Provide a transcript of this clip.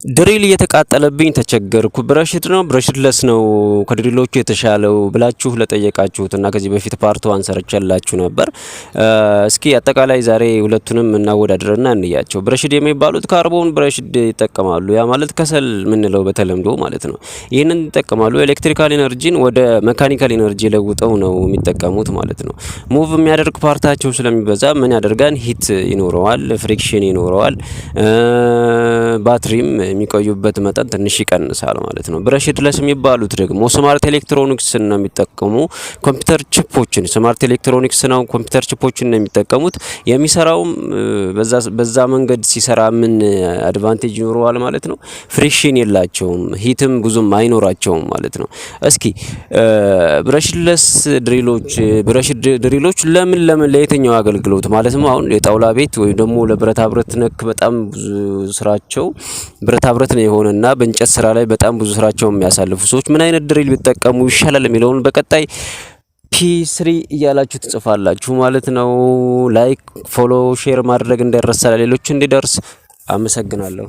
Drill እየተቃጠለብኝ ተቸገርኩ። Brushed ነው brushless ነው ከ drill ኦቹ የተሻለው ብላችሁ ለጠየቃችሁት እና ከዚህ በፊት part one ሰርቼላችሁ ነበር። እስኪ አጠቃላይ ዛሬ ሁለቱንም እናወዳድርና እንያቸው። Brushed የሚባሉት carbon brushed ይጠቀማሉ። ያ ማለት ከሰል የምንለው በተለምዶ ማለት ነው። ይህንን ይጠቀማሉ። Electrical energy ን ወደ mechanical energy ለውጠው ነው የሚጠቀሙት ማለት ነው። Move የሚያደርግ part ኣቸው ስለሚበዛ ምን ያደርጋል? Heat ይኖረዋል፣ friction ይኖረዋል፣ ባትሪም የሚቆዩበት መጠን ትንሽ ይቀንሳል ማለት ነው። Brushless የሚባሉት ደግሞ smart electronics ን ነው የሚጠቀሙ፣ computer chip ኦችን፣ smart electronics ነው፣ computer chip ኦችን ነው የሚጠቀሙት። የሚሰራውም በዛ መንገድ ሲሰራ ምን advantage ይኖረዋል ማለት ነው? Friction የላቸውም፣ heat ም ብዙም አይኖራቸውም ማለት ነው። እስኪ brushless drill ኦች፣ brushed drill ኦች ለምን ለምን ለየትኛው አገልግሎት ማለት ነው? አሁን የጣውላ ቤት ወይም ደግሞ ለብረታ ብረት ነክ በጣም ብዙ ስራቸው ብረታ ብረት ነው የሆነና በእንጨት ስራ ላይ በጣም ብዙ ስራቸውን የሚያሳልፉ ሰዎች ምን አይነት drill ቢጠቀሙ ይሻላል የሚለውን በቀጣይ P3 እያላችሁ ትጽፋላችሁ ማለት ነው። Like፣ follow፣ share ማድረግ እንዳይረሳ ለሌሎች እንዲደርስ። አመሰግናለሁ።